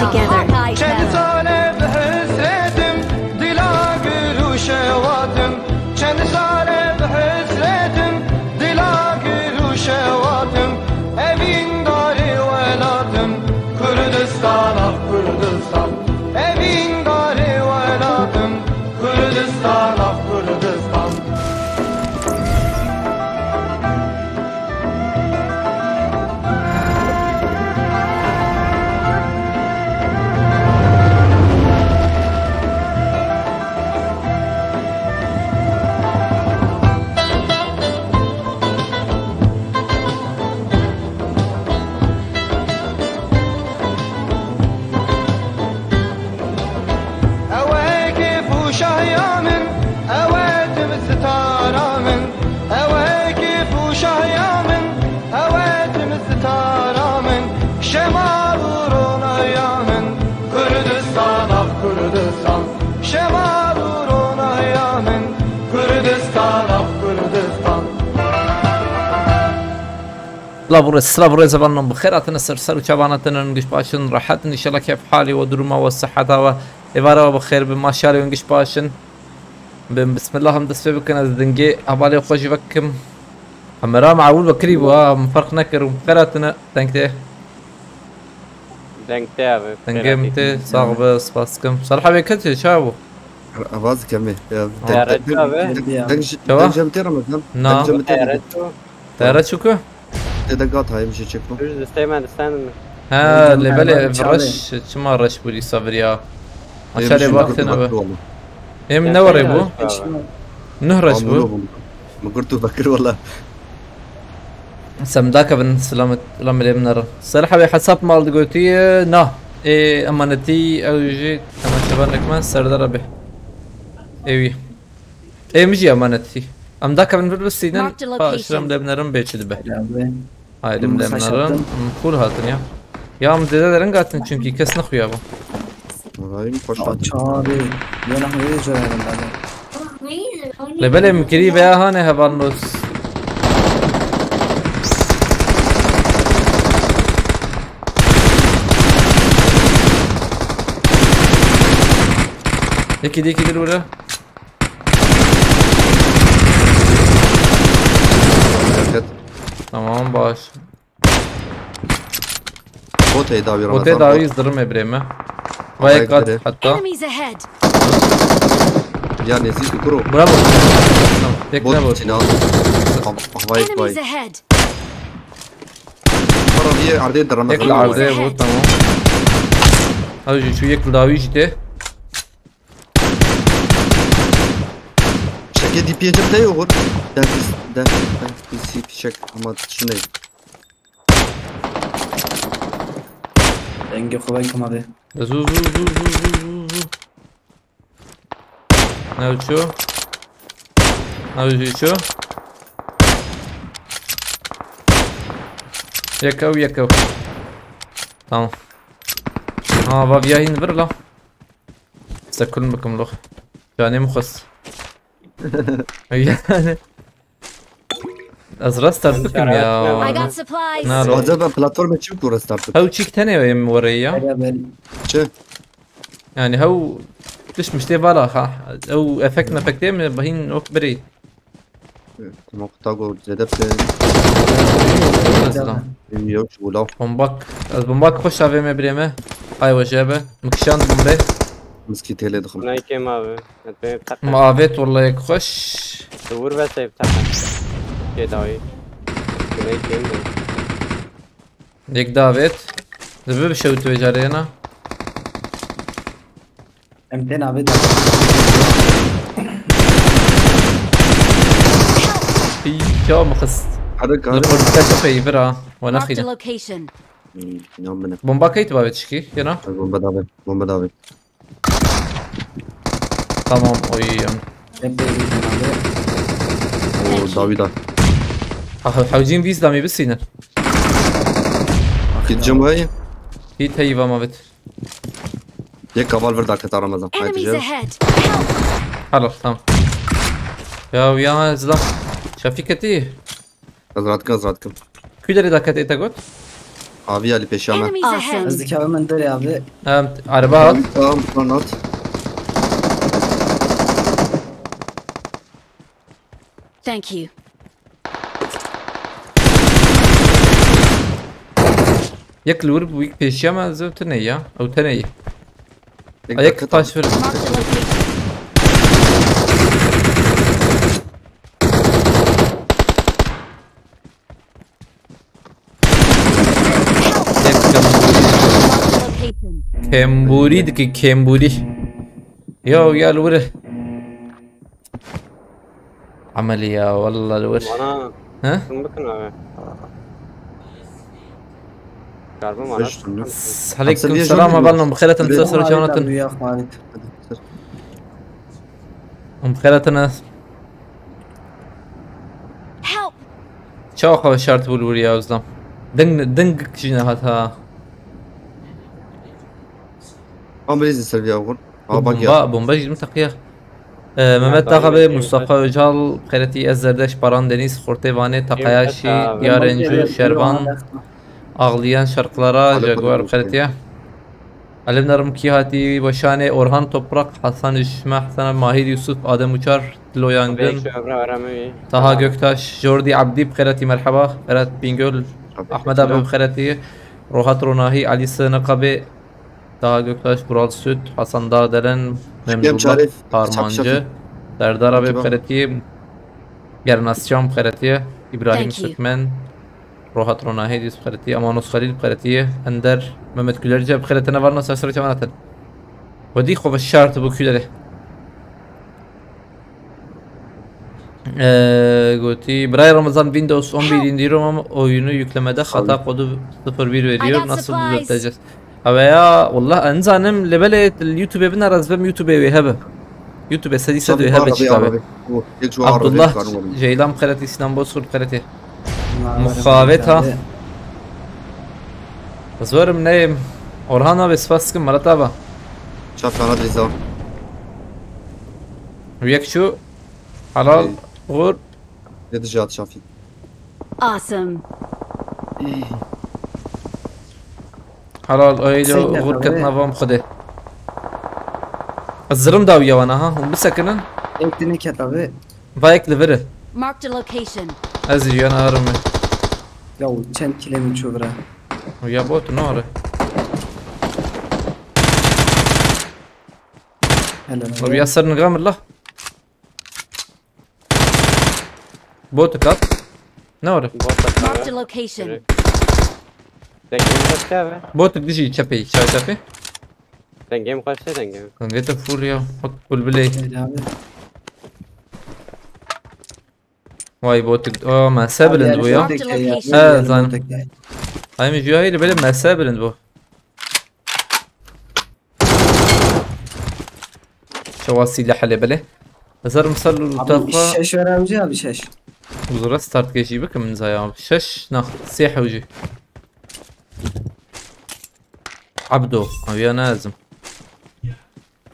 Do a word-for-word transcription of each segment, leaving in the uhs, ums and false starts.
Çend sal e bi hesretim, dila gir û şewatim. Çend sal e bi hesretim, dila gir û şewatim. Evîn darê welatim, Kurdistan, ah Kurdistan. Evîn darê welatim, Kurdistan, ah Kurdistan. Ew e kêf û şahiya min, ew e tim sitara min. Ew e kêf û şahiya min, ew e tim sitara min. Şemal û ronahiya min, Kurdistan, ah Kurdistan. Şemal û ronahiya min, Kurdistan, ah Kurdistan. Silav û rêz, silav û rêz, hevalno, bi xêr hatine ser ser û çavana te ne, hûn giş baş in, rehet in, înşallah kêf halê we, duruma we, siheta we, êvara we bi xêr be, maşallah hûn giş baş in. Bin bismillah em dest pê bikin, ez dingê hevalê xwe jî vekim. Kamera me ewil vekirî bû, ha, min ferq nekir û bi xêr hatine, deng tê. Deng te abi. Dengê min tê, sax be, spas dikim. Salih abi, kete çawa bû? Avaz kemî. Ya, Teyare çawa be? Deng ji, Çawa? Deng ji min tê Ramazan. Na. Deng ji min tê Teyare Ramazan. Çawa? Teyare çû ku? Tê de gat hayim jî çek bû. Biz destê me destên. Ha, lê belê ev reş, çima reş bû dîsa viriya? Aşağı lê bak têne be. Em ne were bû? Nuh reş bû. Min got tu vekir wala. Semda kevin selamet, selamet lê min nerin. Salih abi hesap mal digotî, na. Ê emanetî ew jî temaşevanek me Serdar abi. Ê wî. Ê min jî emanetî. Em da kevin vir bisînin. Marked a location. Şirem lê min nerin bê çi dibe. Abi. Haydi min lê min nerin. Full hatin ya. Ya min dede derin gatin çünkü kes nexuya bu. Vay, hoş geldin. Çağrı. Yana hayır cevabın abi. Lê belê min kirî veya hane hevalnos. Yekî dî, yekî dî were. Bereket. Tamam, baş. Botê dawî Ramazan. Botê dawî zirime birê me. Vay kat hatta. Enemies ahead. Ya nezî kuro. Bravo. Tamam. Tek ne bot? Bot için al. Havayı vay. Enemies ahead. Para bir ardê de Ramazan. Tek ardê bu, tamam. Abi şu yek dawî işte. Şeke D P S te yok. Def, def, def, D P S fişek ama düşüneyim. Dengê xwe vekim abi. Zu, zu, zu. Ne uçuyor? Ne uçuyor? Yekev, yekev. Tamam. Ha, va viya hin vir la. Sekul bikim lox. Canê min xwest. Yani. Ez restart bikim ya. I got supplies. Na ro. Acaba platforma çi ku restart bikim? Hew çik tenê em were ya. Çi? Yani hew tiş miştê vala ha. Hew efekt mefektê mi bahin ok biri. Tamam, tago zede pe. Mesela. Yok şu bula. Bombak. Ez bombak xweş avê me birê me. Ay we jebe. Mikişand bombe. Miskî têlê dixim. Naykem abi. Ma avêt wallahî yek xweş. Dûr ve seyf tepe. Kê dawî. Güney kêm de. Yek davêt. Dibi bi şewt vê carê na. Em tên avêt. Î, ya mixist. Hadi, hadi. Li xwe dike çi peyvir a. We Marked a nexîne. Location. Hmm, inan bine. Bomba keyt bavê çikî, yena? Bomba davê. Bomba davê. Tamam, oy, em. Hep böyle bir tane abi. Oo, David ha. Ha, ha, hewcîn vîz damî bisînin. Gideceğim oraya. Hît heyî va ma vit. Yek kaval vir dakika Ramazan. Haydi Enemies canım. Ahead! Help! Helal, tamam. Ya, ya, zılam. Şefik eti. Ez rahatkim, ez rahatkim. Kü derê dakika ete got? Abi Ali peşame. Enemies Awesome. ahead! Ez dikevim min derê abi. Em, araba al. Tamam, buradan at. Thank you. Yek li wir bû, yek pêşiya me, ez û tenê ya. Ew tenê yî. Tek Ayek dakika taş vir. Marked a location. Yek kembûrî. Marked a location. Kembûrî dike, kembûrî. Ya, ya li wir. Ameliya, wallah li wir. Bana He? Şunu bakın abi. Galiba bana Beş türlü. Aleykum selam, hevalno, bi xêr hatin, ser çavan hatin. Rüya Xalid. Em bi xêr hatin. Help! Çawa xwe şart bû li wir ya, Özlem? Ding, ding jî nehat ha. Ama birisi Silvia vur. Aa bak ya. Bomba, bomba jî min teqiya. Ee, Mehmet Dağabê, Mustafa Öcal, Xereti Ez Zerdeş, Baran Deniz, Xortê Vanê, Takayaşî, Diyar Encû, Şervan, Ağlayan Şarkılara, Jaguar Xeretiye. Alem Narım Kîhatî, Weşanê, Orhan Toprak, Hasan Üşme, Hasan Mahir Yusuf, Adem Uçar, Dilo Yangın, Taha Göktaş, Jordi Abdî, Xereti merheba, Ferhat Bingöl, Ahmet abi Xereti, Rohat Ronahi, Ali Sığınık abi, Taha Göktaş, Vural Süt, Hasan Dağdelen, Memdullah Harmancı, Serdar abi Xereti, Gernasyan Xereti, İbrahim Sökmen, Rohat Ronahê dî bi xeretî, Amanos Xelîl bi xeretî, Ender, Mehmet Gülerci bi xeretine varna ser serê çavan hatin. Wedî xwe ve şart bû Gülerê. Ee, gotî, Birayê Ramazan Windows on bir indiriyorum ama oyunu yüklemede hata kodu sıfır bir veriyor. Nasıl düzelteceğiz? Abi ya, wallah, ez nizanim, lê belê li YouTube binere, ez vem YouTube wê hebe. YouTube sedî sed wê hebe çîka be. Abdullah Ceylan bi xeretî, Sinan Bozkurt bi xeretî. Muxabet ha. Ez werim neyim. Orhan abi, spas dikim, Murat abi. Çap sana dizam. Yek şu. Halal. Uğur. Ne dijat Şafî. Awesome. Halal, öyle Uğur ketna vam xwedê. Ez zirim dawiya wana ha, hûn bisekinin. Ek dine ket abi. Vayek li vir e. Marked a location. Ez jî yana herim. Ya çend kile min çû vira. Ya bot ne are? Helal. Abi ya ser niga min la. Bot kat. Ne are? Marked a location. Dengê min xweş e abi. Bot dijî çepê, çay çepê. Dengê min xweş e, dengê min. Dengê te full ya. Bak bulbilê. Helal abi. Vay bot. O mese bilind bu ya. Marked a location. Ha, zan. Ay mi jüyayı böyle mese bilind bu. Çawa silah hele bele. Hazır mısal Abi utafa. Şeş öğrenci abi şeş. Uzura start geçi bakın zaya. Şeş nah. Seh ucu. Abdo. Abi ya lazım.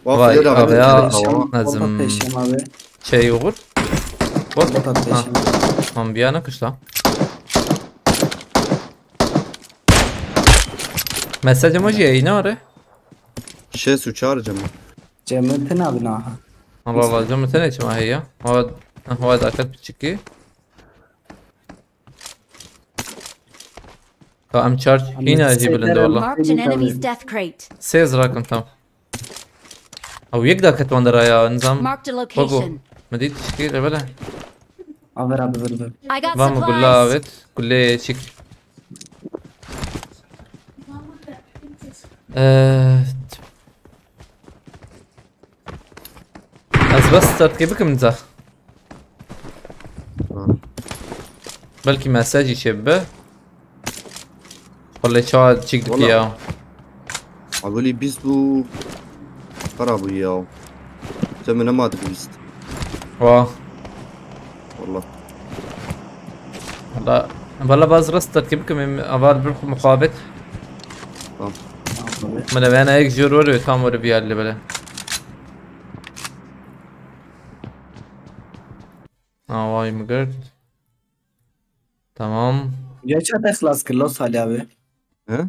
Vay abi ya. Lazım. Peşem abi. Şey olur. Bot. Bot at peşem. Tamam, bir yana kışla. Mesaj emoji yayını arı. Şeş û çar cem. Cemil tine abi naha. Allah Allah, cem tene çima heya. Hava, hava dakat piçiki. Ka em çar hîna jî bilind e wala. Marked an enemy's death crate. Sêz rakin tam. Ew yek daket wan deraya nizam. Marked a Gogo. location. Me dît çikî lebele. Aver abi ver ver. I got Van mı gulla supplies. Evet. Gulle çik. Evet. Ez bes startkê bikim nizam. Belkî mesajî çê bibe. Xwe lê çawa çîk dikî ya. Awilî bîst bû. Xera bû ya. Te min nema dibîst. Wa. Wallah. Valla. Valla baz rast startkê bikim em aval bir muxabet. Tamam. Min eve ena ek jor were tam were bir yerli böyle. Aa, vay mı gördün? Tamam. Geçen de xlas kir lo Salih abi. He?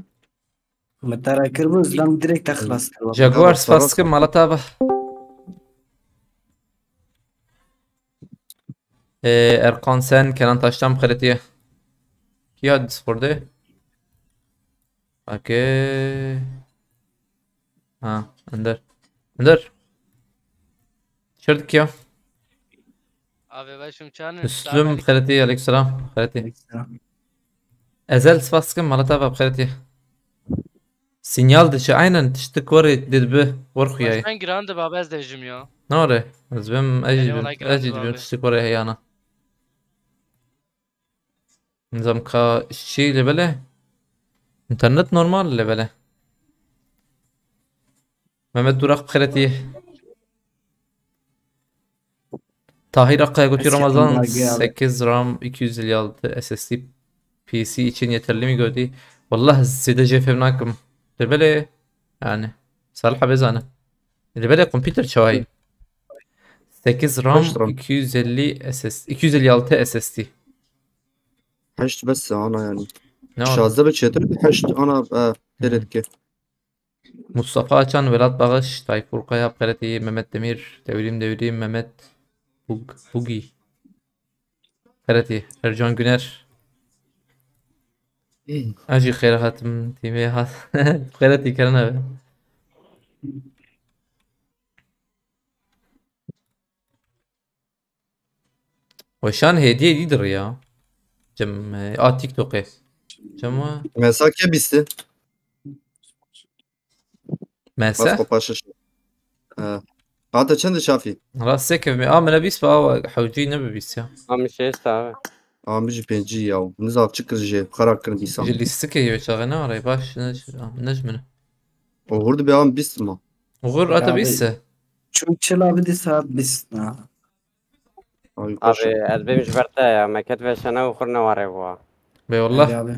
Min te re kiribû, zilam direkt te xilas kir. Jaguar spas dikim, mala te ava. Ee, Erkan Sen, Kenan Taştan bi xêrê tê. Kî ya Discordê? Okey. Ha, Ender. Ender. Çer dikî ya? Abi başım çanı. Müslüm bi xêrê tê, aleyküm selam. Bi xêrê tê. Ezel spas dikim, mala te ava, bi xêrê tê. Sinyal diçe, aynen tiştik werê dibe, wer xuyayê. Baştan girandı baba ez de jim ya. Ne were? Ez bim, ez jî Yani bim, olay ez jî girandı dibim abi. Tiştik werê heyana. Nizam ka şey lê belê. İnternet normal lê belê. Mehmet Durak bi xêrê tê. Tahir Akkaya gotiyor Eski Ramazan teknoloji abi. sekiz RAM iki yüz elli altı S S D P C için yeterli mi gördü? Vallahi zêde jê fêm nakim. Lê belê yani. Salih abi zane. Lê belê kompüter çawayî. sekiz RAM, Kaç RAM? iki yüz elli S S, iki yüz elli altı S S D. Heşt bes e ana yani. Ne var? Şazde ve çetir heşt ana e, têrê dike. Mustafa Açan, Velat Bağış, Tayfur Kaya, Xêretî, Mehmet Demir, Devrim Devrim, Mehmet Bug, Bugi. Xêretî, Ercan Güner. Ajî xêr hatim, tîmê hat. Xêretî, kerine be. Weşan hediye dîdir ya. Cem, e, a TikTok'e. Cem wa? Mesa ke bîsti. Bas Mese? Kopaşiş. E, Hata çend şafî? Rast sekevme. A mene bîst ba, awa hewcî ne bi bîst ya. Ama şey işte abi. Amî jî pêncî ya. Nizav çi kir jê. Xera kir dîsan. Ji lîstikê yê çaxê ne arayê baş ne ji, ne ji min. Oxir dibe am bîst ma. Uğur ata Abi, bîst e. Çû çila bidî saet bîst na. Ay, Abi ez bêm ji ber te ya. Meket ve şena uxur ne ware bû. Bê wallah. Hadi abi.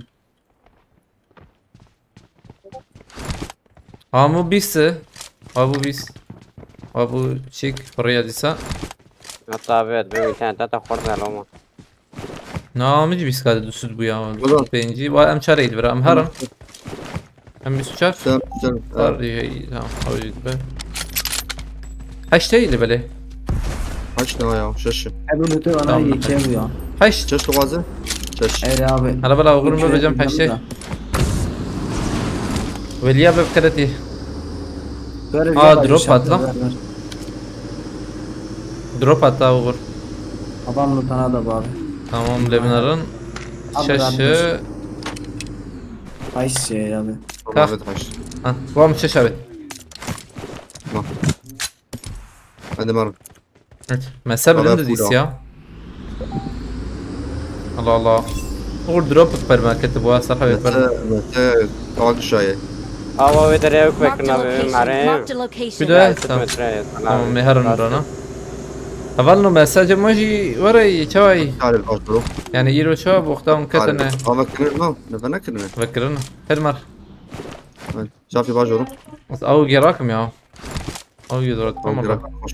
Amu bîst e. Abu bîst. Abu çik piriya dîsa. Hatta abi ez bêm internette te xurt ne loma. Na, min jî bîst kade dusud bû ya. Ulan. Pêncî. Wa em çareyî dibira. Em herin. Em bîst û çar. Sen sen. Var, iyi, iyi, tamam. Hewcî dibe. Heşteyî li belê. Kaç ne ya? Şaşı. Ebu lütü bana Tamam. Geçemiyor. Heşt. Çeş tu gazi? Çeş. Ey abi. Hala bala oğlum Okey, bebeceğim tamam heştey. da. Weliya be bi xeretî. Böyle Aa, bir drop inşallah patla. ver, ver. Drop hatta Uğur. Adam lütana da abi. Tamam, lê min herin. Abi, Şeşi. Ay şey abi. Tamam, evet, kaç. Ha, bu şeş abi. Hadi mar. Evet. Mese Baba bilim de full dîs o. Ya. Allah Allah. Uğur drop perma kete bu asar abi. Mete, Mete, kalk şaye. Ava ve dereye yok Marked bekle a abi. location. Mare. Marked a location. Bir de Ya, süt tamam. metre ya, sana Tamam, abi. meharın Rast rana. Heval no mesa ce maji were çaway. Tarif başvuru. Yani îro çawa boxtan ketine. Ama kirin mi? Ne bana kirin mi? Vekirin. Her mar. Şafi başvuru. Au gerakim ya. Au gerakim. Tamam, Tamam. biraz hoş.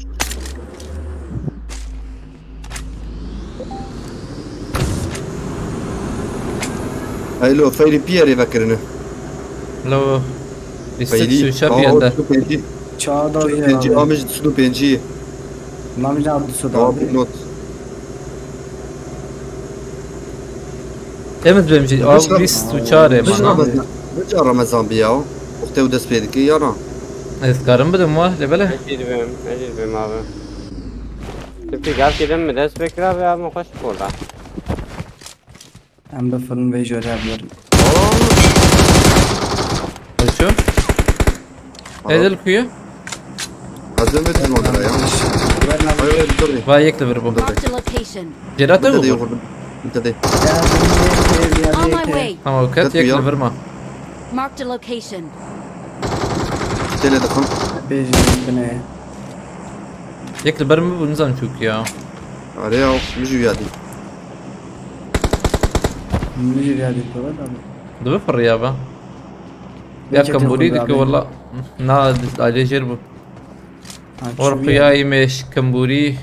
Haylo, feyri piyeri vekirini. Lo. Lîstik Feyri. şu şer bir yerde. Pêncî. Çağda Pêncî, ya. amij sudu pêncî. Namî ne Abdüsü da Tamam, abi. not. Temiz benim için. Abi biz tu çare Biz bana. Ramazan, biz Ramazan bir ya. Wextê û dest pê dikî ya na. Ez karim bidim wa lebele. Ecil bim, ecil bim abi. Tipi gel gidelim mi? Dest bekle abi, abi hoş burada. Em bi film ve jore yapıyorum. Şu. Edil kuyu. Hazır mı bizim odada ya? Hayır, hayır, dur. Va yek li vir bu. Marked a location. Cerate Burada bu. değil, burada. Burada değil. On my way. Tamam, kat Kat yek ya. Li vir ma. Marked a location. Tele de kan. Bejim bine. Yek li vir mi bu nizam çok ya. Are ya, mijî ya değil. Mijî ya değil, doğru da. Dibi fırıya ba. Ya kamburi dike wala. Na aile jer bu. Orkuya imiş kamburi.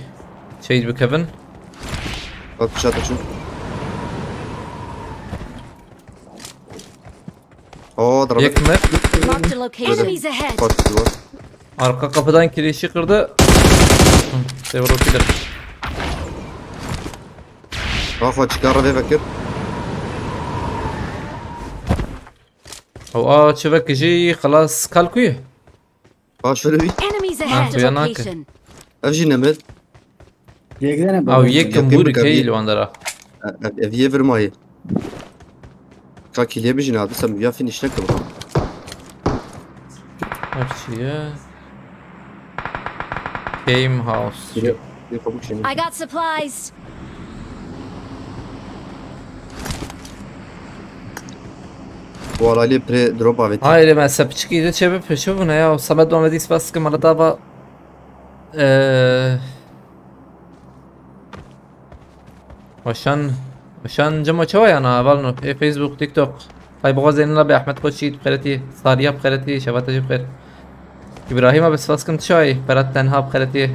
Şey bu Kevin. Bak, çatı şu. Aa, daramet. Yek mi? Marked a location. Enemies ahead. Bak, duvar. Arka kapıdan kirişi kırdı. Hı, Severokidir. Rafa, çıkar ve vekir. O a çi vekijî xelas kalkuyu. Bak şöyle bir. Enemies Ha, ahead. uyanak. Location. Ev jî nemir. Yek dene Aw yek Yakın kim bû bir keyî kabin. Li wan dera. Ev, ev ye virmayı. Ka kiliye bijin abi, sen ya finish ne kılma. Her şey. Game House. Geliyor. Bir kabuk şimdi. I got supplies. Bu alaylı pre drop aveti. Hayır, me se piçikî de çê bipe, çi bûne ya? Samet Mehmetî spas kim, ala dava. Eee, Weşan, Weşan cema çawa yana, hevalno? Ê Facebook, TikTok. Hay boğa Zeynela be, Ahmet Koçî bi xeretî, Sariya bi xeretî, Şevata jî bi xer. İbrahim abi spas kim, çay, Berat Tenha bi xeretî.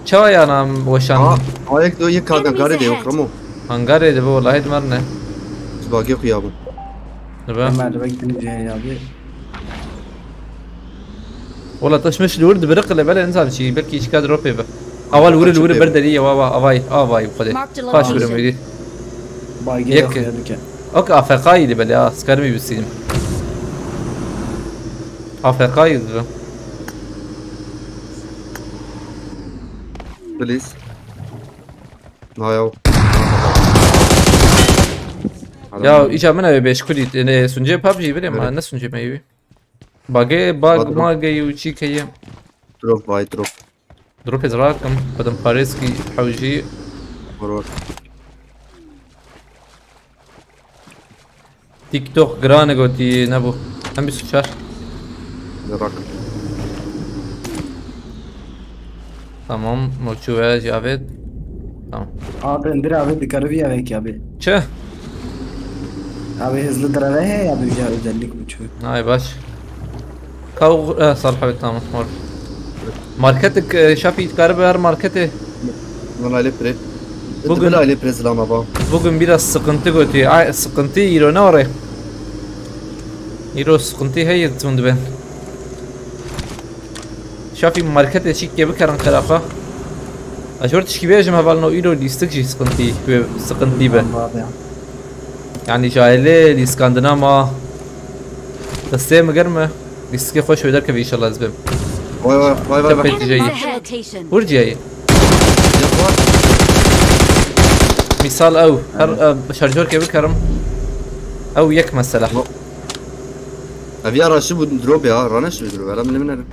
Çawa yana Weşan? Aa, ayak da iyi kanka, gari de yok Ramo. Hangarê de bu, welahi dimarne. Zbagi yok ya bu. Dibe. Ömer de bekleyin Cihayir abi. Wala taşmış li wir dibiriqile, belê nizam çi, belkî îşka dropê be. Awa li wir, li wir ber derî ye, wa wa, avay, avay bi xwedê. Marked a Paş location. wirim wîdî. Baygı Yek. Yok ya düken. Ok A F K'ydi belê, ha, skarmî bisînim. A F K'ydi. Please. Na ya. Ya îca min ew bêş kulî, ne suncê PUBG bilê ma, Evet. Ne suncê me yî. Bagê, bag, Bag, magê û çî keye. Drop vay drop. Dropê zirakim, xwedin parêzkî hewjî. Vur vur. TikTok giran e gotî, nebû. Em bîst û çar. Rak. Tamam, moçu ve Javed. Tamam. Abi indir abi dikkat bir yemek abi. Çi? Abi hızlı dreve he abi ya özellik bu çocuk. Ay baş. Kav, e, Salih abi, tamam. Or. Marketik, e, Şafî, karibe her marketê. Lan aile pre. Bugün- Bugün aile pre zilama ba. Bugün biraz sıkıntı götü. Ay, sıkıntı îro ne oraya? Îro sıkıntı heye tund ben. Şafî marketê çîkê bikerin qeraxa. Ez jor tişkî bêjim hevalno îro lîstik jî sıkıntı, sıkıntı be. Abi ya. Yani jahili lîskandina ma. Destê mi germe. Lîstikê xweş wê derkevî inşallah ez bim. Vay vay vay vay vay. Tepet- Enemies ahead. Location. Vur cihayî. Yapma. Misal ew. Her e, şarjör kevir kerim. Ew yek mesela. Ev ya raşi bu drop ya. Raneş mi drop? Adam ne binerim.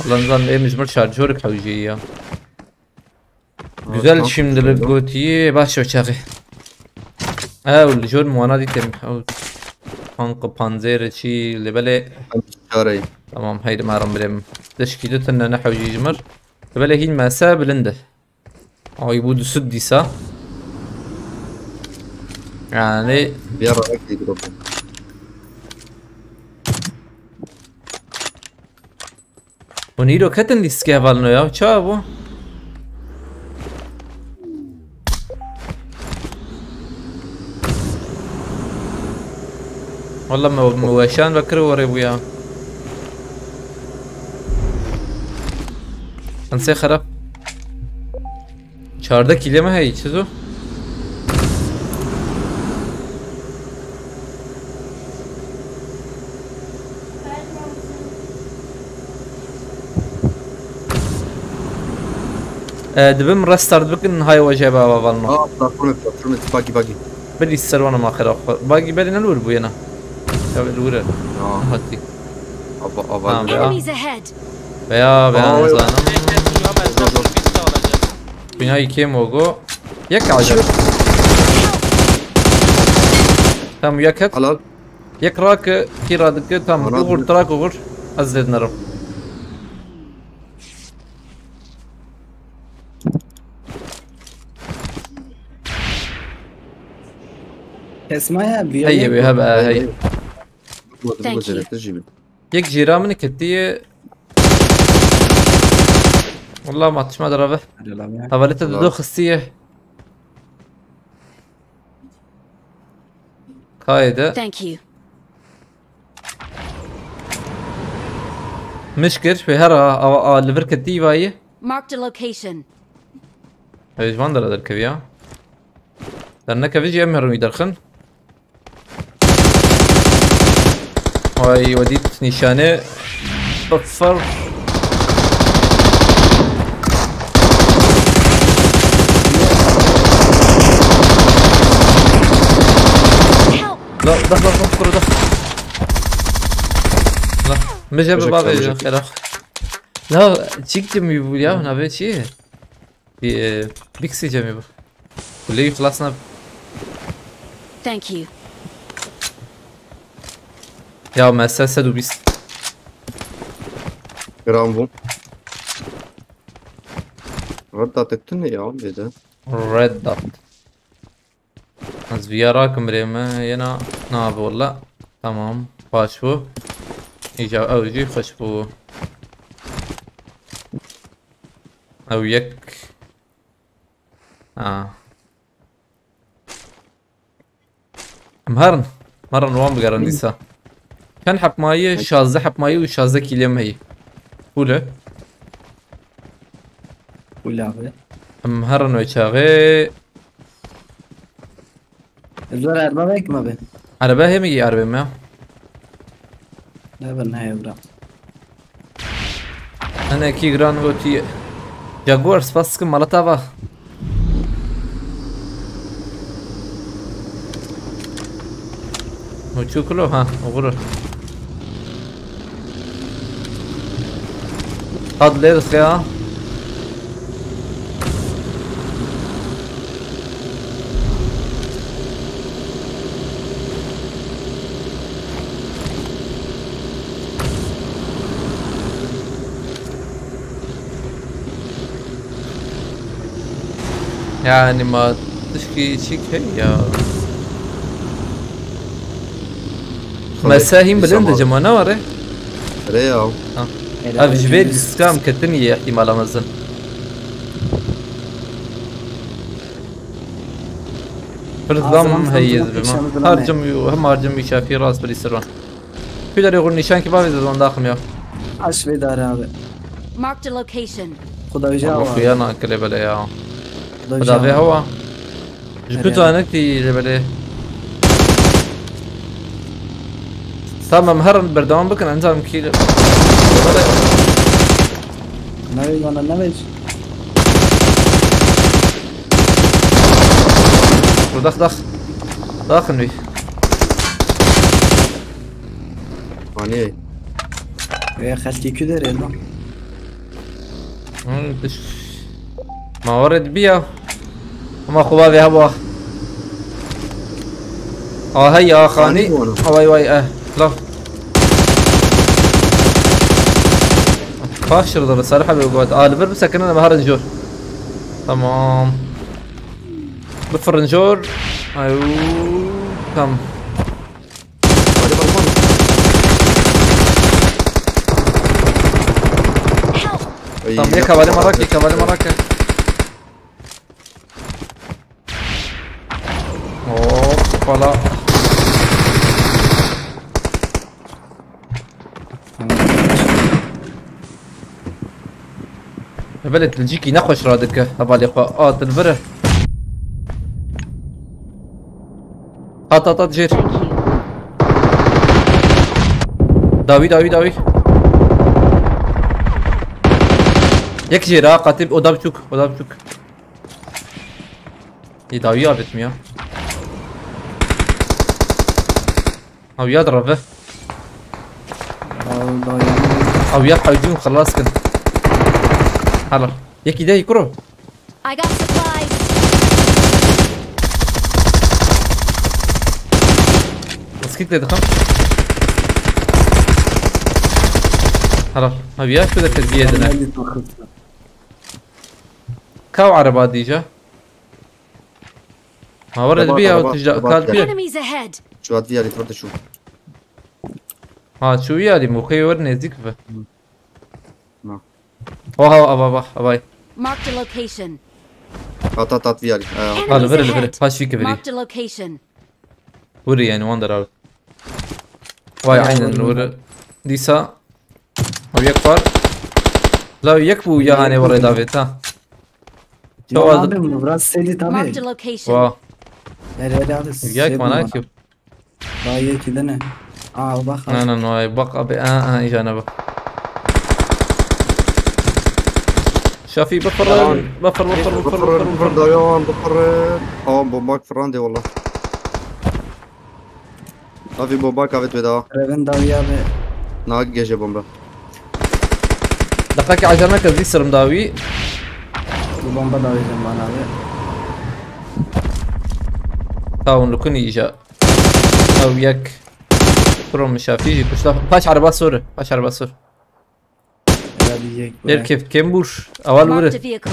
Allah'ın zanı en mecbur şarjör kavjeyi ya. Güzel şimdilik gotiyi baş o çağı. Ew, li jor muana ditim. Ew, tankı panzeri çi, lebele. Çareyi. Tamam, haydi maram birem. Dişki de tenne ne hewji jimir. Lebele hin masa bilinde. Ay bu düsüt disa. Yani Bir ara ki drop. Hûn îro ketin lîstikê hevalino ya? Çawa bû? Walla me, me weşan vekir warê bû ya. Ensê xerab. Çardeh kîlê me heyî, çizo? E, dibim restart bikin, hay we jê be ava valno. Aa, platform, platform, bagi, bagi. Bilî ser wana ma xera xwe. Bagi belê ne li wir bûye ne? Ya li wir e. Ya, Hatî. ava, Tamam ava. ya. Enemies ahead. Veya veya Aa, ne yok. zanim. Ama ben zaten bitti alacağım. Dünya ikiye mi ogo? Yek alacağım. Tamam, yek et. Al al. Yek rak, ki radik, tamam. Ana Uğur, bir- trak uğur. Ez zednerim. Kesmaya bir Hey, bir hebe, hey. Bu Thank bu you. zerete jibi. Yek jîra min ketiye. Wallah ma tişma dereve. Hevalete de Tamam. do xistiye. Kayê de. Thank you. Mişkir, wê her a, a, a, li vir ketî vayî. Marked a location. Ev ji van dera derkeviya. Dernekevî jî em herin wî derxin. Ay, we dît nîşanê. Sıfır. Help! La, da, da, da, kuru da. La, mijebe bavê xera. La, çik cemî bû ya, navê çi? Bir, e, Bixi cemî bû. Kuleyî xilas nab. Thank you. Ya, M S sed û bîst. Giran bû. Red Dot'ek tune ya, bêde. Red Dot. Ez viya rakim birê me, yena nabe wala. Tamam, baş bû. Îca ew jî xweş bû. Ew yek. Ha. Em herin. Herin wan bigerin dîsa. Çend heb mayî? Şazdeh heb mayî û şazdeh kîlê me heyî. Full e. Full abi. Em herin wê çaxê. Zor erba belki mi abi? Erebe hê mi yî erebê me? Ne ben heye bira. Hinekî giran gotî. Jaguar, spas dikim, mala te va. Muçuklo, ha, oxuru. Qad lê dixya. Yani ma tişkî çîk heye ya. Xwedê Mese hîn bilind e, cema ne were? Rê ya. Ha. Ev ji vê diska em ketin ye ihtimala mezin. Pir zam heye ez bima. Harcım yu, hem harcım yu şafî rast bir isir. Pidarê xwe nîşan kî bavê zedon daxim ya. Aş vê dare abi. Marked a location. Xuda wîja Ama var. Xuya nakile bele ya. Xuda wîja Xuda vê var. Hewa. Ji Her ku yer. Zanek tî li bele. Tamam, herin berdewam bikin, encam kî. Navê bana ne vec? Dax dax. Daxin wî. Anî. Veya xelkê ku derê lan. Hı, diş. Ma were dibiya. Ama xuba ve heba. Aha ya xani. Xani bu. Vay vay eh. La. Paşır da sarı haber bu. Aa, li vir bisekinin ama harin jor. Tamam. Bifirrin jor. Ayu. Tamam. Ay, Tamam, yek havale marak, yek havale marak. Hoppala. Belê dilcîkî nexweş radike hevalê xwe. A, dilvir e. Hat, hat, hat, jêr. Dawî, dawî, dawî. Yek jêr ha, qatî oda biçûk, oda biçûk. Ê, dawî avêt mi ya? Ew ya direve. Ew dawî. Ew ya qewcî û xilas kin. Hala. Yekî de yî kuro. I got supplies. Eskik de dixim. Hala. Ew ya şu de tezgiye dine. Ka ew ereba dîja. Ma were Ereba, dibiya ereba, tijda ereba kaltiye. Enemies ahead! Şu hat viyarî, tu de şu. Ha, şu viyarî, mûxê wer nêzîk bi. Na. Oha, ava, ava, avay. Marked a location. Hat, hat, hat viyarî. Ee, Enemies Ha, li vir, li vir. Ahead! Paş vî kivirî. Marked a location. Wiri yani wan deral. Vay, ya, aynen wiri. Dîsa. Ew yek var. La yek bû ya hanê were davêt ha. Ya abi, biraz seydi tabii. Marked a location. Wa. Her yerde abi. Yek mana ki. Daha iyi ki de ne? Aa bak. Na na no, bak abi. Aa, aa, ijana bak. Şafî bifir, bifir, bifir, bifir, bifir, bifir. Dayan, bifir. Tamam, bomba fırlandı valla. Abi bomba kavet ve daha. Reven dawiya ve. Na gece bomba. Deqekî acele neke, zî sirim dawî. Bu bomba dawiyeceğim bana abi. Taun lukuni îja. Ew yek. Pro min şafî jî kuşta. Paş araba sor. Paş araba sor. Herhalde yek. Erkef kembur. Awal vurur. Marked a vehicle.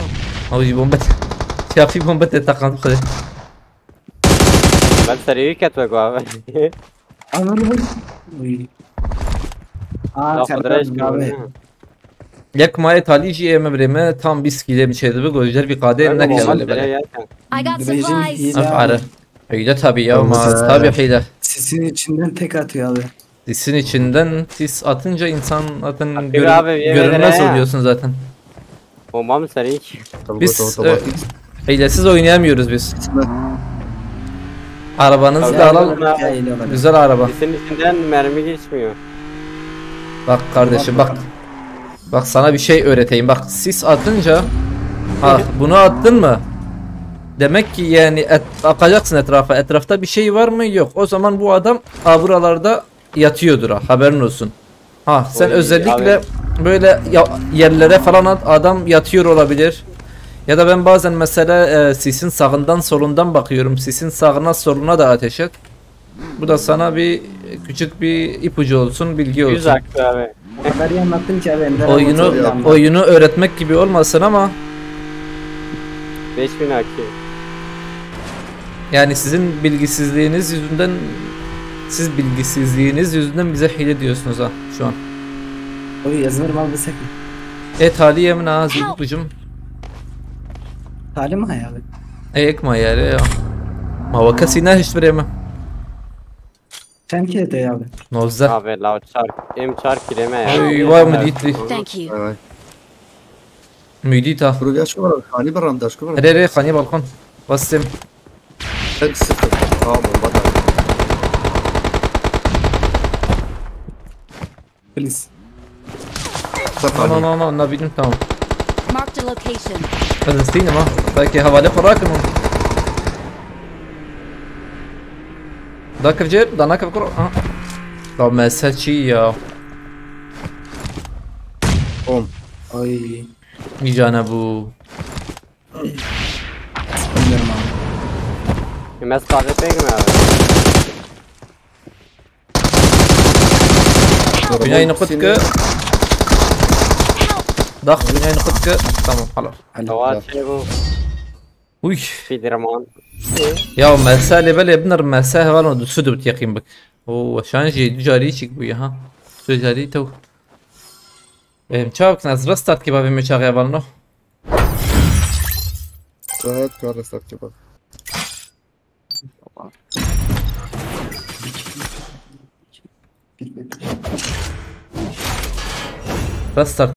Ew jî bombe. Şafî bombe te taqand xwe. Ben serî ket ve guave. Ananı vur. Uy. Aa, ya Serdar Xwedayê abi. Yek mayê talî jî ê min birê me tam bîst kîlê min çêdibi, got, "Jer bir qadê neke." Belê, belê. I got supplies. Em are. Hile tabii ya, ma tabii hile. Sisin içinden tek atıyor abi. Sisin içinden sis atınca insan zaten görünmez oluyorsun zaten. Bomba mı serî? Biz, e, hilesiz oynayamıyoruz biz. Arabanızı da alalım. Güzel araba. Sisin içinden mermi geçmiyor. Bak kardeşim, bak. Bak, sana bir şey öğreteyim. Bak, sis atınca, ha, bunu attın mı? Demek ki yani et-, bakacaksın etrafa. Etrafta bir şey var mı? Yok. O zaman bu adam, ha, buralarda yatıyordur ha. Haberin olsun. Ha, sen özellikle böyle ya-, yerlere falan at, adam yatıyor olabilir. Ya da ben bazen mesela, e, sisin sağından solundan bakıyorum. Sisin sağına soluna da ateş et. Bu da sana bir küçük bir ipucu olsun, bilgi olsun. Yüz hakkı abi. O kadar iyi anlattın ki abi, Ender abi. Oyunu, oyunu öğretmek gibi olmasın ama beş bin hakkı. Yani sizin bilgisizliğiniz yüzünden, siz bilgisizliğiniz yüzünden bize hile diyorsunuz ha şu an. Oy, yazılır mal desek mi? E, talî em na, zî bicim. Talî mi hayali? E, ek ma yare ya. Ma wa kesî nehişt birê me. Çend kî te abi? Nozdeh. Abi, la çar, em çar kîlê me ya. Oy, vay, mi dît. Thank you. Vay, vay. Mi dît ha. Bro, ya şu var, hani bir anda, şu var. Re, re, hani balkon. Bastım. Tek sıfır. Tamam, bak. Please. No, no, no, no, nabînim, tamam. Marked a location. Ez destînim ha. Belki havale xwe rakim. Da kevcêr, da nakev kuro. Ha. Da mese çi ya? Bom. Ay. Îca nebû. Bilmiyorum abi. Mes kahve pek mi abi? Binayê nixwe dike. Dax, binayê nixwe dike. Tamam, helal. Helal. Uy. Spiderman. Ya mese lê belê binir, mese hevalno du sed û teqîm bik. O şan jî du carî çîk bûye ha. Du carî tew. Em çawa bikin, ez restart kê bavê me çaxê hevalno. Evet, ka restart kê bav. Restart